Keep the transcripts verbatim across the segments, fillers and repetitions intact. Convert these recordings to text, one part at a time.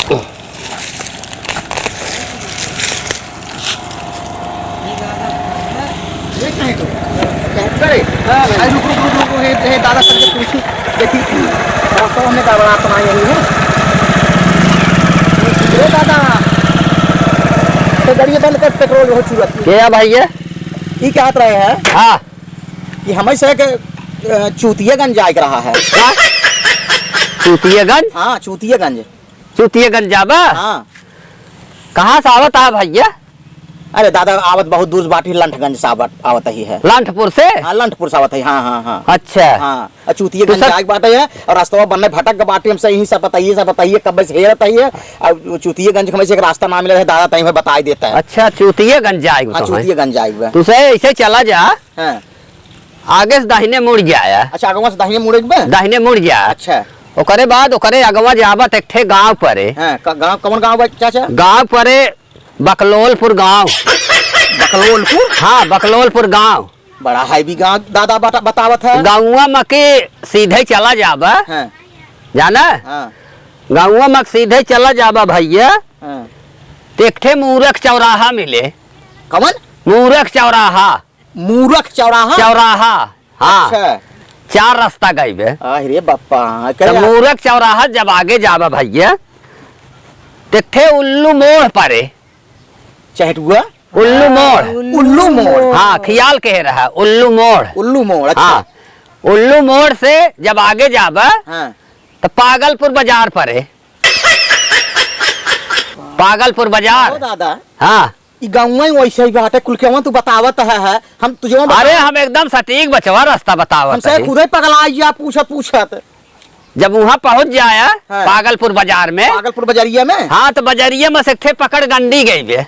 ये कहाँ है तो? कहाँ पे? हाँ भाई। अरे रुक, रुक, रुक, रुक, ये, ये दादा सर के पूछी, देखी, रास्ता हमने गड़बड़ा तो नहीं है। अरे दादा, तो गाड़ी बंद कर, पेट्रोल हो चुका। क्या भाई ये? ये कहत रहे हैं हाँ। कि हमें से एक, अ, चूतियागंज जाए के रहा है। का? चूतियागंज? हाँ, चूतियागंज। चूतियागंज जाबा? हाँ। कहाँ से आवत है भैया? अरे दादा, आवत बहुत दूर से बाटी, लंठगंज से आवत, आवत ही है। लंठपुर से? हाँ, लंठपुर से आवत है, हाँ, हाँ, हाँ। अच्छा। हाँ, और चूतियागंज तो सर जाए के बाटे है, और रास्ता बनने भटक के बाटी, हमसे यहीं से बताइए, से बताइए, कब से हेरत है, और चूतियागंज के हमें से एक रास्ता ना मिला है, दादा तहीं में बताई देता है। अच्छा, चूतियागंज जाए के हाँ, तो है। चूतियागंज जाए के बा। तू से ऐसे चला जा। हाँ। आगे से दाहिने मुड़ जाया। अच्छा, आगवा से दाहिने मुड़े के बा? दाहिने मुड़ जा। अच्छा। ओकरे बाद ओकरे अगवा जाबा त एक ठे गाँव परे। हाँ, क-, गाँव, कौन गाँव बा, चाचा? गाँव परे बकलोलपुर गाँव। बकलोलपुर? हाँ, बकलोलपुर गाँव। बड़ा heavy गाँव दादा बता-, बतावत है। गाँवा में के सीधे चला जाबा। हाँ। जाना? हाँ। गाँवा में के सीधे चला जाबा भैया। हाँ। त एक ठे मूरख चौराहा मिले। कौन? मूरख चौराहा। मूरख चौराहा? चौराहा, हाँ। अच्छा। चार रास्ता गइबे। आह रे बापा, हाँ, त करे मूरख चौराहा जब आगे जाबा भैया, त एक ठे उल्लू मोड़ परे। चहेटुआ? उल्लू मोड़। उल्लू मोड़। हाँ, खियाल के रहा, उल्लू मोड़। उल्लू मोड़, अच्छा। हाँ, उल्लू मोड़ से जब आगे जाबा, हाँ। त पागलपुर बाजार परे। पागलपुर बाजार। ओ दादा। हाँ। ई गौवा ही वैसे ही बाटे, कुल केवन तू बतावत है, है। हम तुझे बता- अरे, हम एकदम सटीक बचवा रास्ता बतावत हमसे है। खुदे पगला आइया पूछत पूछत। जब वहाँ पहुँच जाया, हाँ। पागलपुर बाजार में। पागलपुर बजरिया में? हाँ, तो बजरिया में से एक ठे पकड़ डंडी गइबे।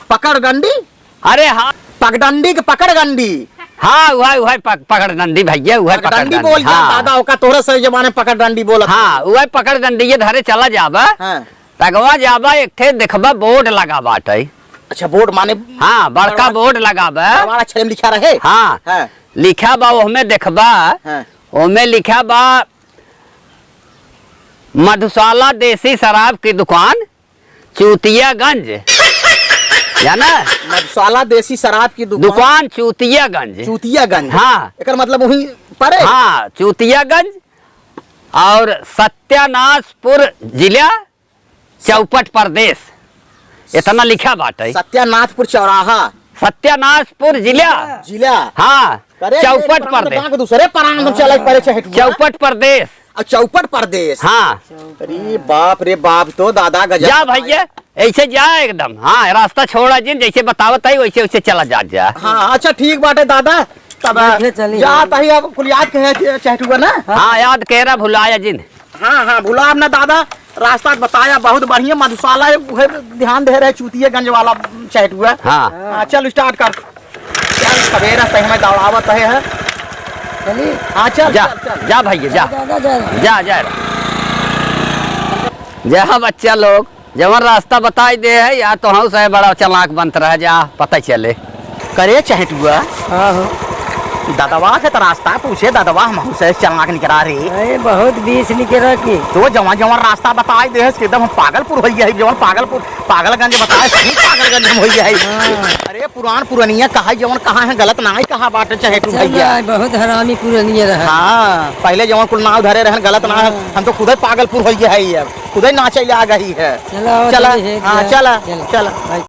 पकड़ डंडी? अरे हाँ। पगडंडी के पकड़ डंडी? हाँ, उहै, उहै पक-, पकड़ डंडी भैया, उहै पकड़ पगडंडी डंडी। बोल गया हाँ। दादा, ओका तोहरे सही जमाने पकड़ डंडी बोलत हाँ, है। उहै पकड़ डंडी ये धरे चला जाबा। हाँ। तगवा जाबा, एक ठे देखबा बोर्ड लगा बाटे। अच्छा, बोर्ड माने हाँ, बड़का बड़वा-, बोर्ड लगा बा। बड़वा अक्षर में लिखा रहे? हाँ। हाँ। लिखा बा, ओहमे देखबा, हाँ। ओहमे लिखा बा, "मधुशाला देसी शराब की दुकान, चूतियागंज।" जाना? मधुशाला देसी शराब की दुकान। दुकान चूतियागंज। चूतियागंज। हाँ। एकर मतलब वहीं परे? हाँ, चूतियागंज और सत्यानाथपुर जिला, चौपट प्रदेश, इतना लिखा बाटे। सत्यानाथपुर चौराहा। सत्यानाथपुर जिला। जिला। हाँ, अरे, चौपट प्रदेश। दूसरे प्रांत में चले परे चहेटुआ। चौपट प्रदेश। आ, चौपट प्रदेश। हाँ। अरे बाप रे बाप, तो दादा गजब। जा भैया, ऐसे जा एकदम। हाँ, रास्ता छोड़ा जिन, जैसे बतावत है वैसे वैसे चला जा, जा। हाँ, अच्छा ठीक बाटे दादा, तब बैठे चली जा। तही अब कुल याद कहे चहेटुआ ना। हाँ, याद कहे रहा, भुलाया जिन। हाँ, हाँ, भुलाब ना दादा, रास्ता बताया बहुत बढ़िया, मधुशाला है, उहे ध्यान दे रहे, चूतियागंज वाला चहेटुआ। हाँ। हाँ, चल start कर। चल, सवेरा से हमें दौड़ावत है, है। चली। हाँ, चल, जा, चल, चल। जा भैया, जा। जा, जा, जा। जा, जा। जा बच्चा लोग। जवन रास्ता बताई दे है, या तो हम से बड़ा चालाक बनत रह जा, पता चले। करे चहेटुआ। हाँ हो। ददवा के तो रास्ता पूछे, ददवा हम से चालाक निकरा रे। अरे, बहुत बीस निकरा की। तो जवन जवन रास्ता बताई दे है, एकदम हम पागलपुर होई है, जवन पागलपुर, पागलगंज बताए, सही पागलगंज हम होई है। हाँ। अरे, पुरान पुरनिया कहा, जवन कहा है, गलत ना ही कहा बाटे चहेटू चल भैया। रहा है, बहुत हरामी पुरनिया रहा। हाँ, पहले जवन कुल नाव धरे रहन, गलत ना है, हाँ। हम तो खुदे पागलपुर होई है अब। खुदे नाचे आ गई है। चला, चला, चली है, हाँ, जा, चला, चला। चला।